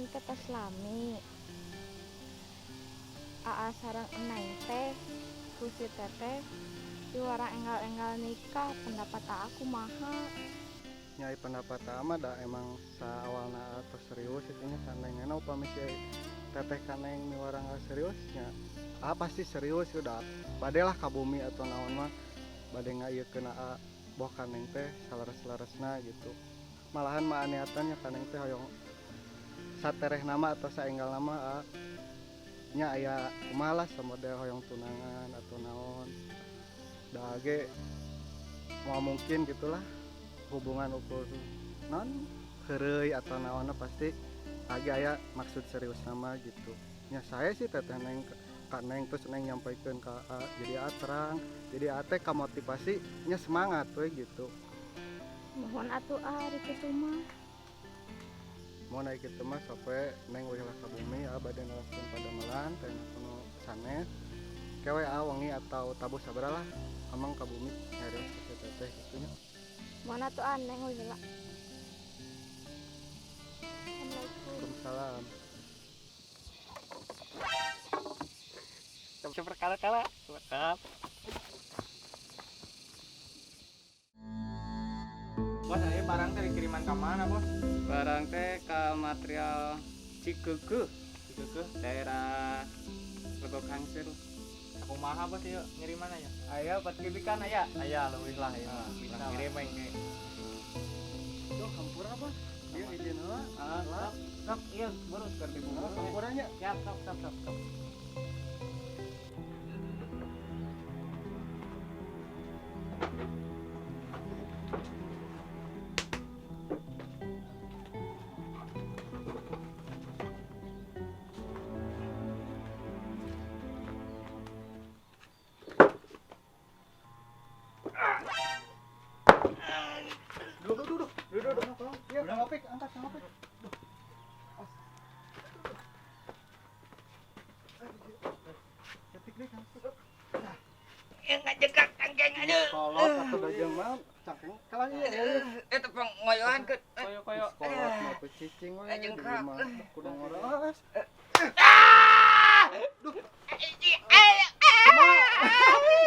Kan teh tos lami. Aa sareng Neng teh ku si Teteh piwarang enggal-enggal nikah, pendapat Aa kumaha? Nya ari pendapat Aa mah da emang saawalna tos serius itu nya ka Neng. Enak upami si Teteh ka Neng miwarang serius nya Aa pasti serius udah bade lah ka bumi atau naon mah bade ngaieukeun Aa boh ka Neng teh saleres-leresna gitu. Malahan mah niatan nya ka Neng teh hoyong satereh nama atau saenggal nama Aa nya aya kumaha lah samodel hoyong tunangan atau naon. Da ge moal mungkin gitulah hubungan ukur non heureuy atau naonna pasti age aya maksud serius nama gitu. Nya saya sih Teteh Neng ka Neng terus Neng nyampaikeun ka A jadi A terang, jadi A teh kamotivasi nya semangat we gitu. Mohon atuh A ari kitu mah. Mun aya kitu mah sok we Neng uih lah ka bumi A bade neraskeun padamelan teh nu sanes. Ke we A wengi atau tabuh sabaraha lah amang ka bumi nyarios ka si Teteh kitu nya. Mohon atuh A Neng uih heula. Assalamualaikum. Waalaikumsalam. Super kala-kala. Mantap. Bos, ayo barang teh dikiriman ke mana, Bos? Barang teh ke material Cikeukeuk. Cikeukeuk, daerah Legok Hangsir. Kumaha, Bos, ieu ngiriman aya? Aya 4 kubikan aya. Aya leuwih lah ieu. Ah, bisa urang kirim we engke. Duh, hampura, Bos. Ieu izin heula. Ah, sok, sok ieu buru keur dibungkus. Hampura nya. Siap, sok, sok, sok, sok. Duduk, duduk, duduk, duduk, duduk. Iya, Kang Opik, angkat Kang Opik. Ketik deh, Kang Opik. Ya ngajegak cangkeng aduh. Kolot atau dajeng mah cangkeng kalah ieu. Tepung ngoyoan ke. Koyo-koyo. Kolot mah teu cicing we. Jengkak. Kudu ngoros. Duh.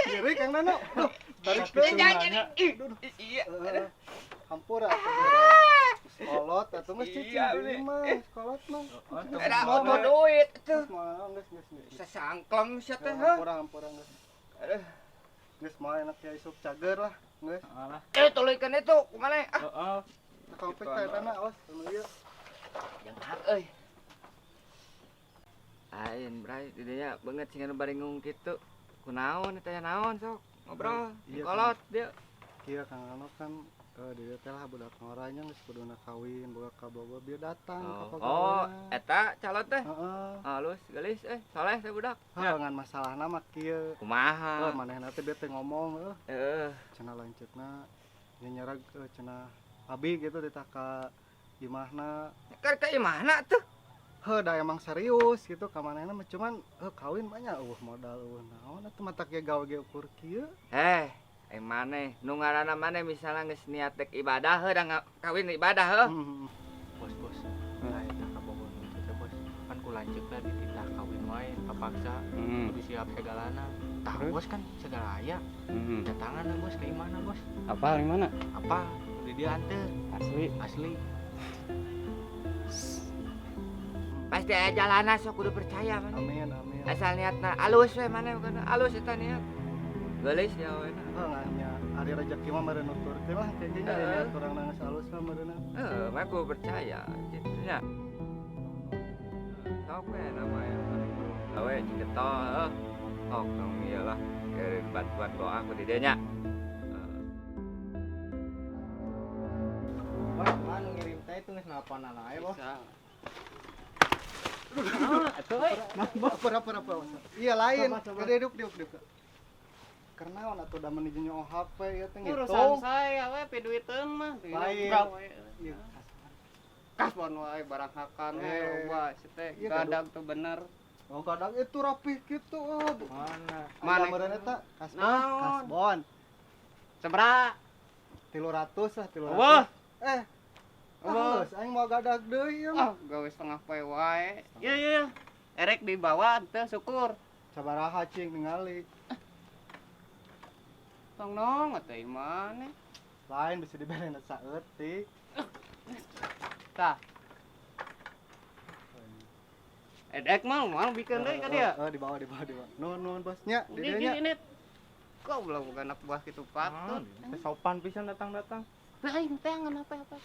Nyeri Kang Nano. Duh, tarik deui. Iya. Hampura atuh. Kolot atuh geus cicing deui mah, kolot mah. Ada mau duit tuh. Geus geus geus. Sesangklem sia teh. Hampura hampura geus. Aduh. Geus moal enak ya isuk cager lah, geus. Alah. Tuluykeun itu kumaha? Heeh. Kang Opik teh eta awas anu ieu. Jengkak euy. Lain bray, di dinya beungeut sing anu baringung kitu. Kunaon eta naon sok ngobrol, kolot dieu. Kieu Kang Ano kan di dieu teh lah budak ngoranya geus kuduna kawin, boga kabogoh bieu datang ka pagawean. Oh, eta calon teh. Heeh. Halus, geulis soleh teh budak. Heuh, ngan masalahna mah kieu. Kumaha? Heuh, manehna teh bieu teh ngomong heuh. Heeh. Cenah lanceukna nyanyarag cenah abi gitu ditah ka imahna. Ka imahna tuh? Heuh, da emang serius gitu ka manehna mah cuman heuh kawin banyak eueuh modal eueuh naon atuh matak ge gawe ge ukur kieu. Maneh nu ngaranna maneh misalnya geus niat dek ibadah heuh da kawin ibadah heuh. Bos, bos. Nah, eta kabogoh nu teh, Bos. Kan ku lanceukna dititah kawin wae kapaksa. Kudu siap segalana. Tah, Bos kan segala aya. Datangan Bos ka imahna, Bos. Apal imahna? Apal, di dieu anteur. Asli. Asli. Pasti aya jalana sok kudu percaya maneh. Amin, amin. Asal niatna alus we maneh bukan alus eta niat. Geulis ya we. Heuh, nya ari rezeki mah meureun nuturkeun lah kayaknya ari niat urang nangis alus mah meureun. Heuh, mah kudu percaya kitu nya. Sok we nama yang paling gawe ciketo heuh. Sok dong ieu lah bantuan doa ku di dieu nya. Wah, mah nu ngirim teh itu geus nelponan ae, Bos. Apa. Iya lain. Gede duk. Karena naon atuh da meuni jeung HP ieu teh ngitung. Urusan saya we piduiteun mah. Lain. Iya. Kasbon wae barang hakan we loba si teh gadag tuh bener. Oh gadag itu rapih kitu. Mana? Mana meureun eta? Kasbon. Kasbon. Sabaraha? 300 lah, 300. Wah. Ah, geus aing moal gadag deui ieu mah. Ah, gawe setengah poe wae. Iya iya iya. Erek dibawa teu syukur. Sabaraha cing ningali. Tong nong teh imane. Lain bisa diberena saeutik. Tah. Edek mah moal bikeun deui ka dia. Heeh, dibawa dibawa dibawa. Nuhun nuhun bos nya, di dieu nya. Ini kok belum bukan anak buah gitu patut. Teh sopan pisan datang-datang. Nah, aing teh ngan apa-apa.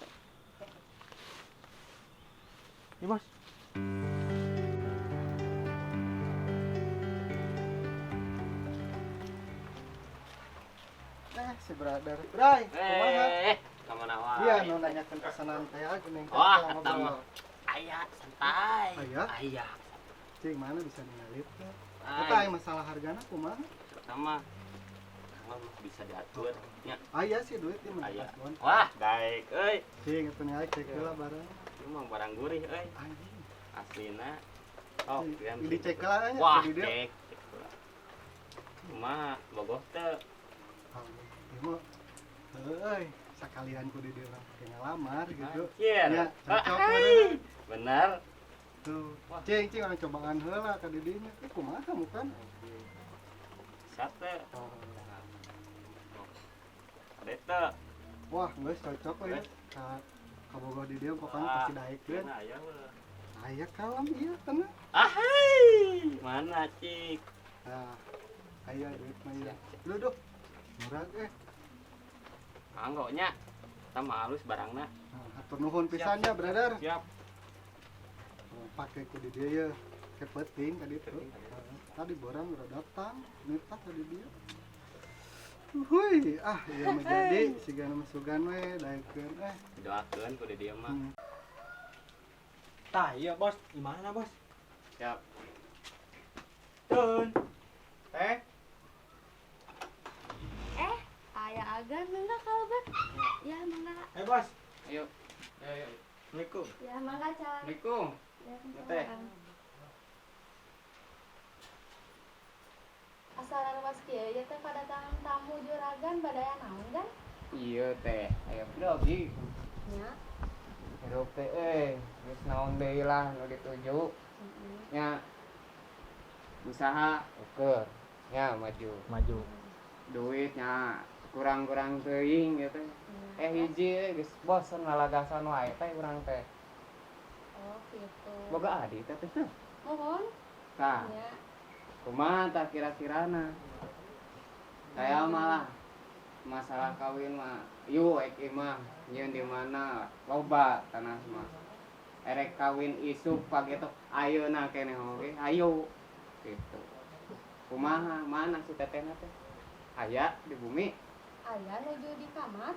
Ini bos. Si brother. Bray, kumaha? Kamana wae? Iya, nu nanyakeun pesanan teh geuning. Wah, eta mah. Aya, santai. Aya? Aya. Cing, mana bisa ningali teh? Eta aya masalah hargana kumaha? Sama. Mah bisa diatur nya. Aya sih duit ieu mah. Wah, daek euy. Cing, eta ningali cek heula barang. Ieu mah barang gurih euy. Anjing. Aslina. Oh, dicek heula nya. Wah, cek. Kumaha, bogoh teu? Ieu mah heueuy, sakalian ku di dieu urang pake ngalamar gitu. Ya, cocok. Bener. Tuh. Cing, cing urang cobaan heula ka di dieu nya. Kumaha bukan? Sate. Adeta. Wah, geus cocok we. Ka kabogoh di dieu pokoknya pasti daekeun. Aya we. Aya kalem ieu tenang. Ahai. Mana cik? Nah, aya duit mah ieu. Lu duh. Murah eh. Manggo nya. Eta mah halus barangna. Nah, hatur nuhun pisan nya, brother. Siap. Pake ku di dieu ye. Ke penting ka ditu. Tadi borang udah datang, minta ka di dieu. Hui, ah ieu mah jadi sigana mah sugan we daekeun eh. Doakeun ku di dieu mah. Tah, iya bos, gimana bos? Siap. Tun. Teh. Aya agan mangga kalebet. Ya mangga. Eh bos. Ayo. Ayo ayo. Assalamualaikum. Ya mangga calon. Assalamualaikum. Ya, Teh. Asal arwas kieu ieu teh kadatangan tamu juragan badaya naon gan? Iya teh, aya dogi. Nya. Hirup teh euy, geus naon deui lah nu dituju. Nya. Usaha ukur. Nya maju. Maju. Duitnya kurang-kurang teuing gitu. Hiji geus bosen lalagasan wae teh urang teh. Oh gitu. Boga adi teh teh. Mohon. Tah. Nya. Kumaha tah kira-kirana? Saya malah masalah kawin mah yuk ek imah nyieun di mana loba tanah mah. Erek kawin isuk pageto ayeuna keneh oge ayo gitu. Kumaha mana si tetehna teh? Aya di bumi. Aya nuju di kamar.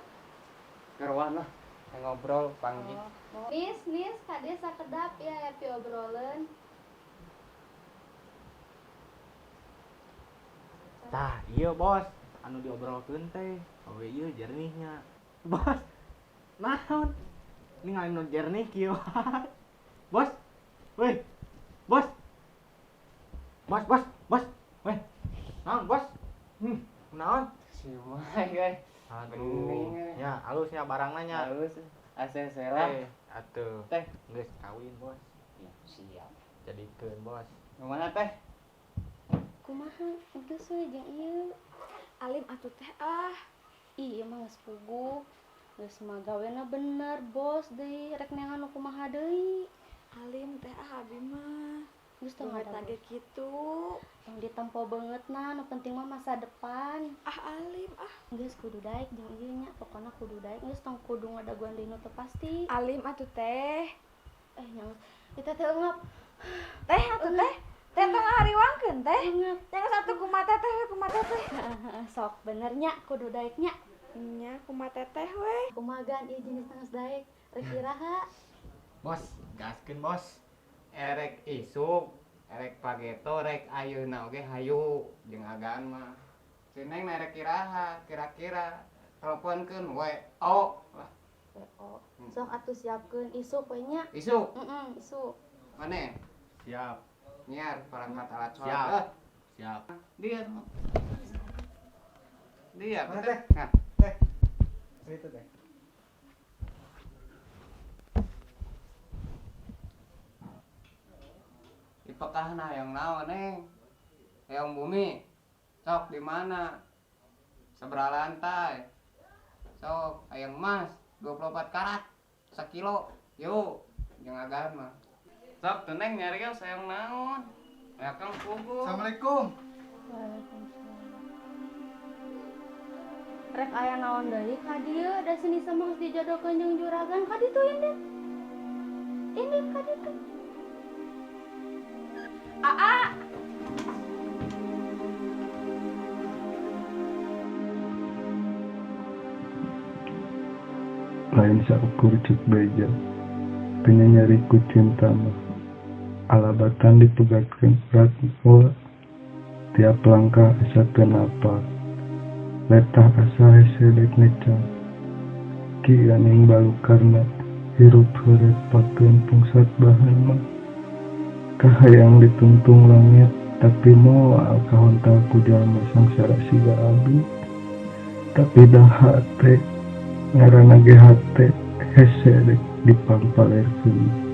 Keruan lah ngobrol panggih. Oh. Nis nis kade sakedap ya happy obrolan. Tah, iya bos, anu diobrolkeun teh, awe ieu jernihnya. Bos, naon? Ningali nu jernih kieu. Bos, weh, bos. Bos, bos, bos, weh. Naon, bos? Naon? Si Mai euy. Aduh, nya alusnya barangna nya. Halus. ACC lah. Atuh. Teh, geus kawin, bos. Ya, siap. Jadikeun, bos. Kumaha teh? Kumaha geus we jeung ieu. Alim atuh teh ah. Ieu mah geus puguh. Geus mah gawena bener, bos deui rek neangan nu kumaha deui. Alim teh ah abi mah. Geus tong Duit lagi kitu. Tong ditempo beungeutna, nu penting mah masa depan. Ah alim ah. Geus kudu daek jeung ieu nya, pokona kudu daek geus tong kudu ngadaguan deui nu teu pasti. Alim atuh teh. Nya eta teh eungap. Teh atuh teh. Teh tong ngahariwangkeun teh. Eungap. Teh satu kumaha teteh we kumaha teteh. Sok bener nya kudu daek nya. Nya kumaha teteh we. Kumaha gan ieu jenis geus daek rek iraha. Bos, gaskeun bos. Erek isuk, erek pageto, rek ayeuna oge hayu jeung agaan mah. Si Neng erek iraha kira-kira teleponkeun WO lah. WO. Sok atuh siapkeun isuk we nya. Isuk. Heeh, isuk. Mane? Siap. Nyiar perangkat alat sholat. Siap. Siap. Dia. Dia Mana teh. teh? Nah, Teh. Itu teh. Dipekahna hayang naon, Neng? Hayang bumi. Sok di mana? Sabaraha lantai? Sok hayang emas 24 karat sakilo. Yuk, jeung agan mah. Sok teu Neng nyarios hayang naon? Ya Kang puguh. Assalamualaikum. Waalaikumsalam. Rek aya naon deui ka dieu da sini sama geus dijodohkeun jeung juragan ka ditu indit. Indit ka ditu. Aa. Lain saukur cek beja, penyanyari ku cinta mah. Alabatan dipegatkeun erat moal, tiap langkah asa teu napak, letah asa hese dek necang. Ki aning balukarna, hirup heureut pakeun pungsat bahan mah. Kahayang ditungtung langit, tapi moal kahontal ku jalma sangsara siga abi. Tapi dah hate, ngaranna ge hate, hese dek dipangpalerkeun.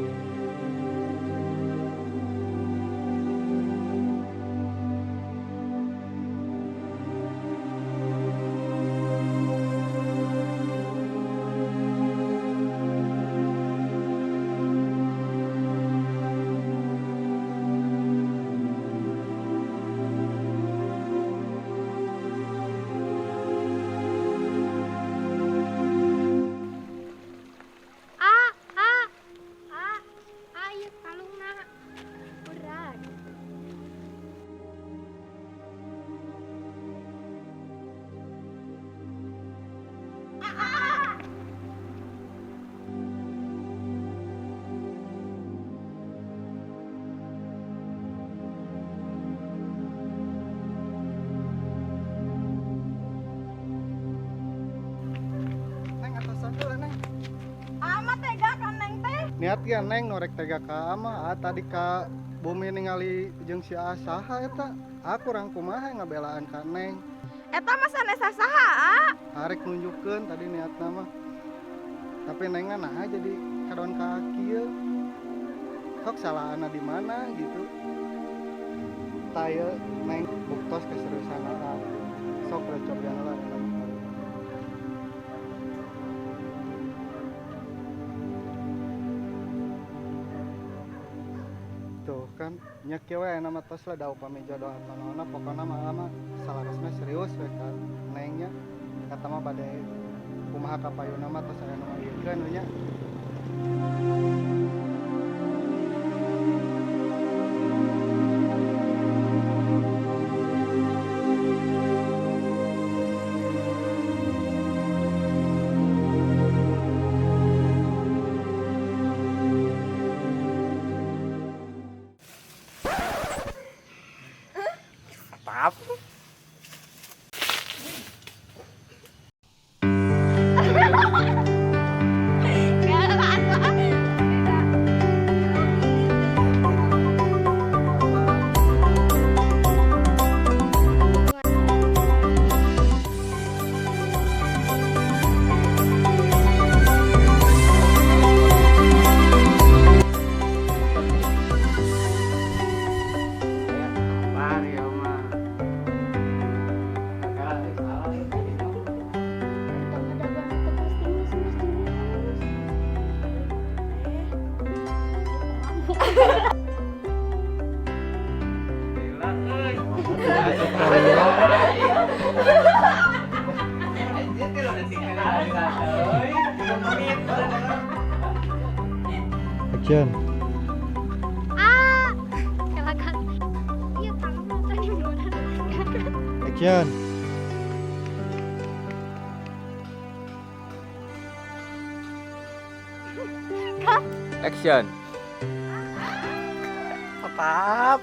Niat ge Neng norek tega ka ama tadi ka bumi ningali jeung si A saha eta. A kurang kumaha ngabelaan ka Neng. Eta mah sanes saha, A. Arek nunjukkeun tadi niatna mah. Tapi Neng naha jadi kadon ka kieu. Sok salahna di mana gitu. Tah ieu Neng buktos keseriusan A. Sok cobian lah. Tuh kan nya kieu we aya mah tos lah da upami jodoh atau naonna pokona mah mah salaresna serius we ka Neng nya. Kata mah bade kumaha ka payuna mah tos aya nu ngagiekeun we nya. Action. Ah, silakan. Iya, kamu tadi gimana? Action. Action. Tetap.